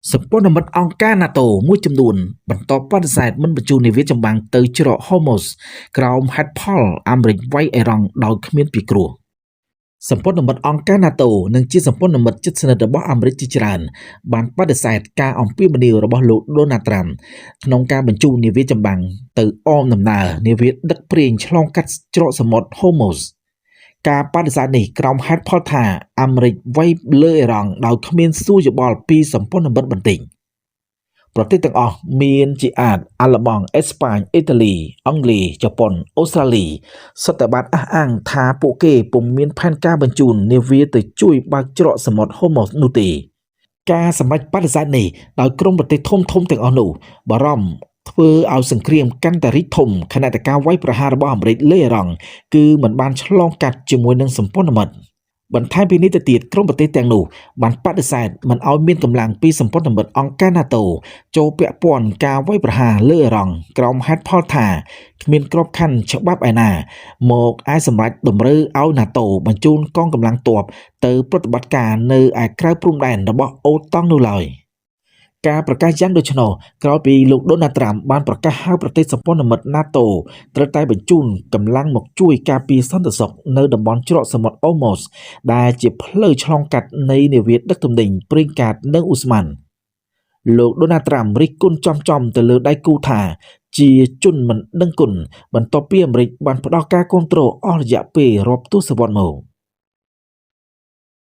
សម្ព័ន្ធមិត្តអង្គការ NATO មួយចំនួនបន្តបដិសេធមិនបញ្ជូននាវាចម្បាំងទៅច្រកហូម៉ូសក្រោមហេតុផលអាមេរិកវាយអ៊ីរ៉ង់ដោយគ្មានពិគ្រោះសម្ព័ន្ធមិត្តអង្គការ NATO និងជាសម្ព័ន្ធមិត្តជិតស្និទ្ធរបស់អាមេរិកជាច្រើនបានបដិសេធការអំពាវនាវរបស់លោកដូណាល់ត្រាំក្នុងការបញ្ជូននាវាចម្បាំងទៅអមដំណើរនាវាដឹកប្រេងឆ្លងកាត់ច្រកសមុទ្រហូម៉ូសការបដិសេធនេះក្រោមហេតុផលថាអាមេរិកវាយលើអ៊ីរ៉ង់ដោយគ្មានសួរយោបល់ពីសម្ព័ន្ធមិត្តបន្តិចប្រទេសទាំងអស់មានជាអាទិអាល្លឺម៉ង់អេស្ប៉ាញអ៊ីតាលីអង់គ្លេសជប៉ុនអូស្ត្រាលីសុទ្ធតែបានអះអាងថាពួកគេពុំមានផែនការបញ្ជូននាវាទៅជួយបើកច្រកសមុទ្រហូម៉ូសនោះទេការសម្រេចបដិសេធនេះដោយក្រុមប្រទេសធំៗទាំងអស់នោះបារម្ភធ្វើឲ្យសង្គ្រាមកាន់តែរីកធំខណៈតែការវាយប្រហាររបស់អាមេរិកលើអ៊ីរ៉ង់គឺមិនបានឆ្លងកាត់ជាមួយនឹងសម្ព័ន្ធមិត្តបន្ថែមពីនេះទៅទៀតក្រុមប្រទេសទាំងនោះបានបដិសេធមិនឲ្យមានកម្លាំងពីសម្ព័ន្ធមិត្តអង្គការ NATO ចូលពាក់ព័ន្ធការវាយប្រហារលើអ៊ីរ៉ង់ក្រោមហេតុផលថាគ្មានក្របខ័ណ្ឌច្បាប់ឯណាមកអាចសម្រេចតម្រូវឲ្យ NATO បញ្ជូនកងកម្លាំងទ័ពទៅប្រតិបត្តិការនៅឯក្រៅព្រំដែនរបស់អូតង់នោះឡើយការប្រកាសយ៉ាងដូច្នោះក្រោយពីលោកដូណាល់ត្រាំបានប្រកាសហៅប្រទេសសម្ព័ន្ធមិត្ត NATO ត្រូវតែបញ្ជូនកម្លាំងមកជួយការពារសន្តិសុខនៅតំបន់ច្រកសមុទ្រអូម៉ូសដែលជាផ្លូវឆ្លងកាត់នៃនាវាដឹកទំនិញប្រេងកាតនិងឧស្ម័នលោកដូណាល់ត្រាំរិះគន់ចំៗទៅលើដៃគូថាជាជនមិនដឹងគុណបន្ទាប់ពីអាមេរិកបានផ្ដល់ការគាំទ្រអស់រយៈពេលរាប់ទសវត្សរ៍មក។